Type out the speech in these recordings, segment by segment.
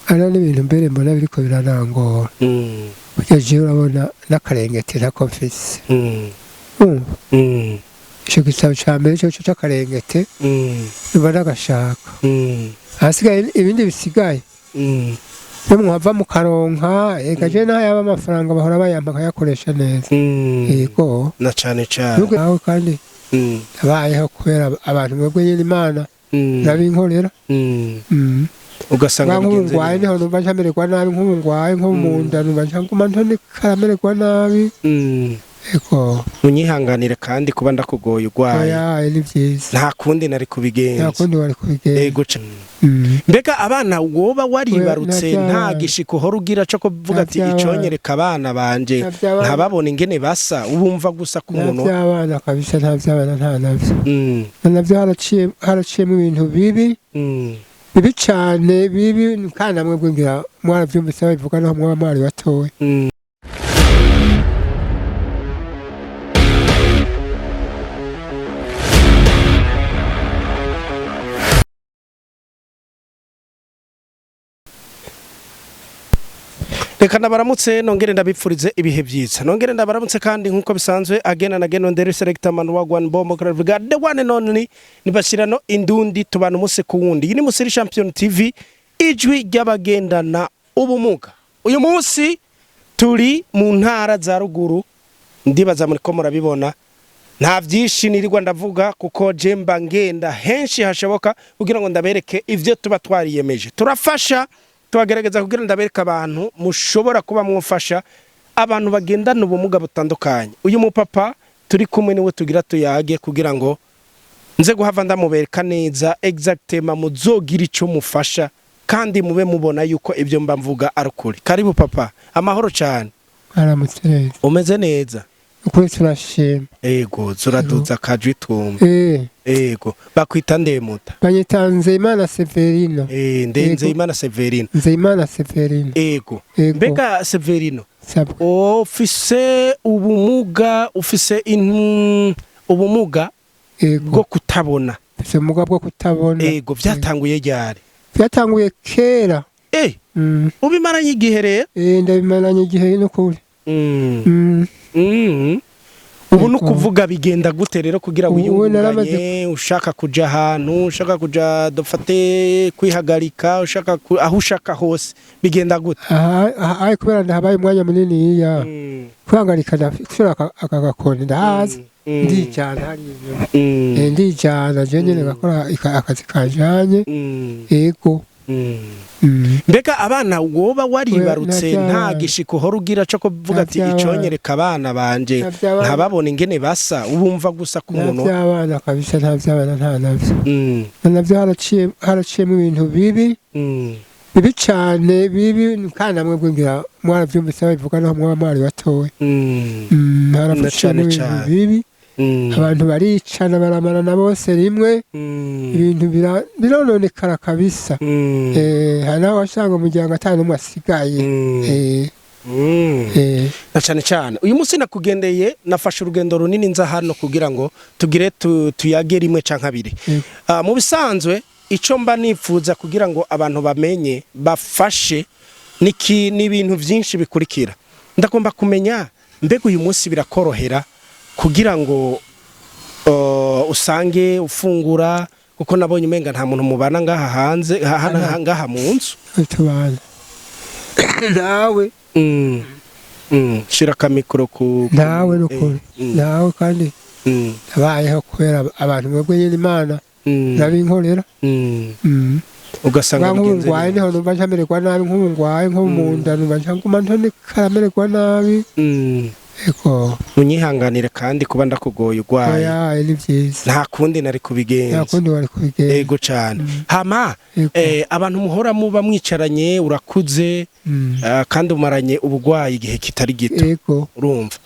Hariho n'ibintu mbere mbona biriko biranangora. Burya jewe urabona n'akarengete ntako mfise. Urumva? Ico gitabo ca mbere coco c'akarengete numva ndagashaka. Ahasigaye ibindi bisigaye iyo mwava mukaronka, ega jewe naho yaba amafaranga bahora bayampa nkayakoresha neza. Yego. Na cane cane. Nubwo nawe kandi nabayeho kubera abantu mwebwe nyene Imana irabinkorera. Ugasanga Nk'ubu bigenze ngwaye neza. niho numva ncamererwa nabi, nk'ubu ngwaye nko mu nda numva ncaguma ntonekara mererwa nabi. Ego. Munyihanganire kandi kuba ndakugoye urwaye. Oya, ni vyiza. Nta kundi nari kubigenza. Nta kundi wari kubigenza. Ego Mbega abana woba waribarutse Oya, nta ntavyabana. gishika uhora ugira co kuvuga ati Ntavyabana. iconyereka abana banje Ntavyabana. ntababona ingene basa, ubumva gusa ku Nta muntu. vy'abana kabisa, nta vy'abana, nta navyo. Nta navyo, haraciyemwo ibintu bibi. Bibi cane, bibi, kandi namwe ngira mwaravyumvise babivuga naho mwaba mwari batoya. Reka ndabaramutse, nongere ndabipfurize ibihe byiza, nongere ndabaramutse kandi nk'uko bisanzwe agena na geno nderi selector man wa one bombo kravuga the one and only nibashirano indundi tubana umunsi ku wundi. Iyi ni Musiri Champion TV, ijwi ry'abagendana ubumuga. Uyu munsi turi mu ntara za ruguru, ndibaza muri ko murabibona. Nta byinshi nirirwa ndavuga kuko je mba ngenda henshi hashoboka kugira ngo ndabereke ivyo tuba twariyemeje. Turafasha, tubagerageza kugira ndabereke abantu mushobora kuba mwufasha abantu bagendana ubumuga butandukanye. Uyu mupapa turi kumwe niwe tugira tuyage kugira ngo nze guhava ndamubereka neza exactement, muzogira ico mufasha kandi mube mubona yuko ibyo mba mvuga ari ukuri. Karibu papa, amahoro cyane. Aramutse neza. Umeze neza? Ukuri turashima. Ego, zuraduza akajwi twumva. Ego, bakwita ndemuta? Banyita Nzeyimana Severino. Ndenze Ego. Imana Severino. Nzeyimana Severino. Ego. Ego. Mbega Severino, Sabwe. ufise ubumuga, ufise ubumuga Ego. bwo kutabona? Mfise ubumuga bwo kutabona. Ego, vyatanguye ryari? Vyatanguye kera. Ubimaranye igihe rero? Ndabimaranye igihe n'ukuri. Ubu ni Ego. ukuvuga bigenda gute rero kugira Ubu wiyungunganye, naramaze ushaka kuja ahantu, ushaka kuja dufate kwihagarika, ushaka aho ushaka hose bigenda gute? Aha kubera ndahabaye umwanya muniniya, kwihagarika ndashobora aka gakoni ndahazi, ndijana hariya inyuma. Ndijana je nyene ngakora akazi kanjanye. Ego. Mbega abana woba waribarutse Oya, nta ntavyabana. gishika uhora ugira co kuvuga ati Ntavyabana. iconyereka abana banje Ntavyabana. ntababona ingene basa, ubumva gusa ku Nta muntu. vy'abana kabisa, nta vy'abana, nta navyo. Nta navyo, haraciyemwo ibintu bibi. Bibi cane, bibi, kandi namwe ngira mwaravyumvise babivuga naho mwaba mwari batoya. Na Haraciyemwo cane ibintu cane. bibi. Abantu baricana, baramarana bose rimwe. Ibintu birononekara kabisa. Hari n'aho wasanga umuryango ata n'umwe asigaye. Na cane cane uyu munsi nakugendeye, nafashe urugendo runini nza hano kugira ngo tugire tuyage rimwe canke abiri. Yego. Mu bisanzwe ico mba nifuza kugira ngo abantu bamenye bafashe niki ni ibintu vyinshi bikurikira. Ndagomba kumenya mbega uyu munsi birakorohera kugira ngo usange ufungura, kuko nabonye umenga nta muntu mubana ngaha hanze ngaha mu nzu. Tubana nawe. Shira akamikoro ku Nawe n'ukuri. Nawe kandi nabayeho kubera abantu mwebwe nyene Imana irabinkorera. Ugasanga Nk'ubu bigenze ngwaye neza. niho numva ncamererwa nabi, nk'ubu ngwaye nko mu nda numva ncaguma ntonekara mererwa nabi. Ego. Munyihanganire kandi kuba ndakugoye urwaye. Oya, ni vyiza. Nta kundi nari Nta kubigenza. kundi wari kubigenza. Ego cane. Hama Ego. abantu muhora muba mwicaranye, urakuze, kandi umaranye ubugwayi igihe kitari gito. Ego. Urumva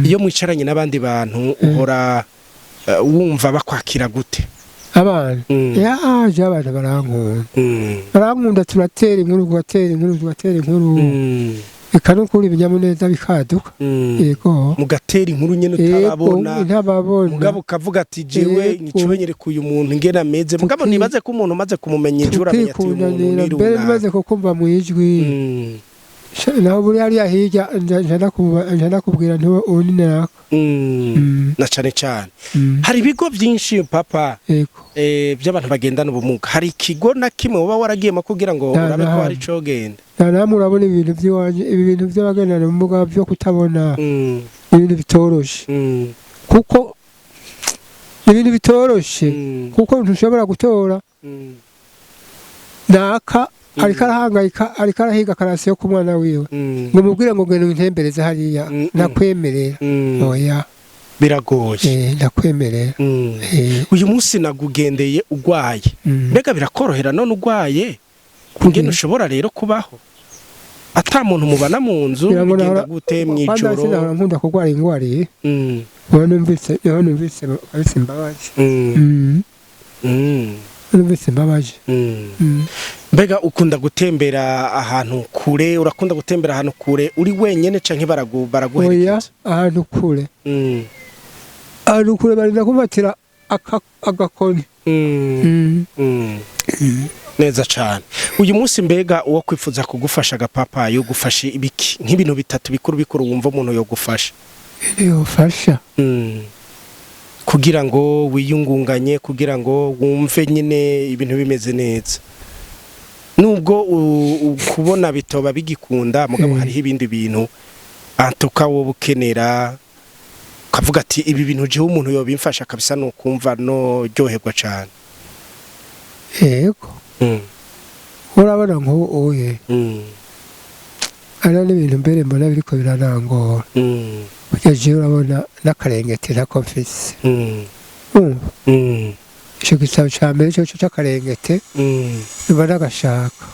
iyo mwicaranye n'abandi bantu uhora wumva bakwakira gute? Abana yaje, abantu barankunda. Barankunda, turatera inkuru, tugatera inkuru, tugatera inkuru. Eka nukuri ibinyamuneza bikaduka. Yego. Mugatera inkuru nyene Yego, utarabona. Ntababona. Mugabo ukavuga ati jewe nicibenyereka uyu muntu ingene ameze, mugabo nibaze ko umuntu umaze kumumenya injura amenya ati uyu muntu Tukikundanira ni mbere runaka. Maze kukumva mu ijwi. Naho buri hariya hirya nja ndakubwira nti ubu ni naka. Na cane cane hari ibigo byinshi, papa, Yego. by'abantu bagendana ubumuga. Hari ikigo na kimwe uba waragiyemo kugira ngo Nta urabe na ko hari hamwe. icogenda? Nta namwe. Urabona ibintu by'iwanje, ibi bintu by'abagendana ubumuga byo kutabona, ibintu bitoroshe, kuko ibintu bitoroshe, kuko ntushobora gutora naka ariko arahangayika, ariko arahiga akarasiyo k'umwana wiwe, ngo mubwire ngo genda wintembereze hariya. Ndakwemerera? Oya. Biragoye. Ndakwemerera. Uyu munsi nagugendeye ugwaye. Mbega birakorohera none ugwaye ingene ushobora rero kubaho ata muntu mubana mu nzu? Ngira ngo Bigenda gute kwanza mw'ijoro? Sinahora nkunda kurwara ingwara iyi. Niho numvise kabisa imbabazi. Numvise imbabazi. Mbega ukunda gutembera ahantu kure? Urakunda gutembera ahantu kure uri wenyene canke Oya. baraguherekeza? Ahantu kure, ahantu kure barinda kumfatira agakoni. Neza cane. Uyu munsi mbega uwo kwifuza kugufasha agapapa yogufasha ibiki? Nk'ibintu bitatu bikuru bikuru wumva umuntu yogufasha. Yofasha? Kugira ngo wiyungunganye, kugira ngo wumve nyine ibintu bimeze neza, nubwo kubona bitoba bigikunda, mugabo hariho ibindi bintu antuka wowe ukenera ukavuga ati ibi bintu jewe umuntu yobimfasha kabisa nukumva no ryoherwa cane. Yego. Urabona nk'ubu uye hariho n'ibintu mbere mbona biriko biranangora. Burya jewe urabona n'akarengeti ntako mfise. Urumva? Ico gitabo ca mbere coco c'akarengete numva ndagashaka.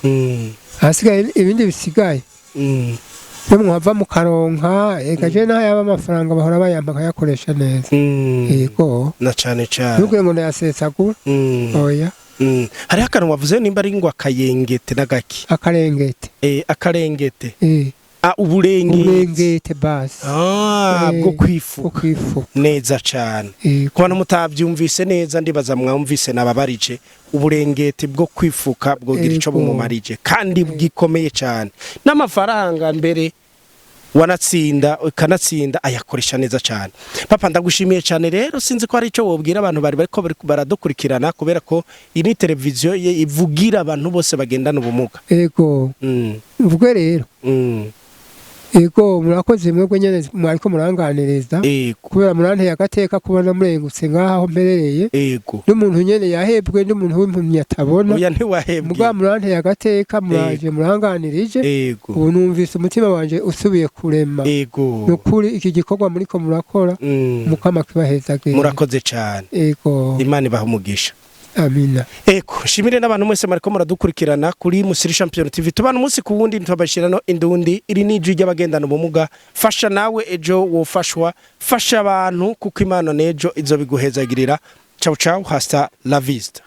Ahasigaye ibindi bisigaye iyo mwava mukaronka, eka je naho yaba amafaranga bahora bayampa nkayakoresha neza. Yego. Na cane cane. Ntugire ngo ndayasesagura. Oya. Hariho akantu wavuze, nimba ari ngo akayengete n'agaki? Akarengete. Akarengete. Eh. Ah, uburengeti. Uburengete basi. Ah, bwo bwo kwifuka. Kwifuka. Neza cane. Ku bantu mutavyumvise neza, ndibaza mwumvise nababarije, uburengeti bwo kwifuka bwogira ico bumumarije kandi bwikomeye cane, n'amafaranga mbere wanatsinda ukanatsinda ayakoresha neza cane. Papa, ndagushimiye cane. Rero sinzi ko hari ico wobwira abantu bari bariko baradukurikirana, kubera ko iyi ni televiziyo ivugira abantu bose bagendana ubumuga. Yego. Mvuge rero. Yego, murakoze mwebwe nyene mwariko muranganiriza, kubera muranteye agateka kubona murengutse ngaha aho mperereye, n'umuntu nyene yahebwe, n'umuntu w'impumyi atabona. Oya, ntiwahebwe. Mugabo muranteye agateka, muraje muranganirije. Ubu numvise umutima wanje usubiye kurema. Nukuri iki gikorwa muriko murakora, Mukama kibahezagire. Murakoze cane. Yego. Imana ibaha umugisha. Amina. Eko, shimire n'abantu mwese mwariko muradukurikirana kuri Musiri Champion TV. Tubana umunsi ku wundi, ntubashirano indundi. Iri ni ijwi ry'abagendana ubumuga. Fasha nawe ejo wofashwa, fasha abantu kuko Imana nejo izobiguhezagirira. Ciao ciao, hasta la vista.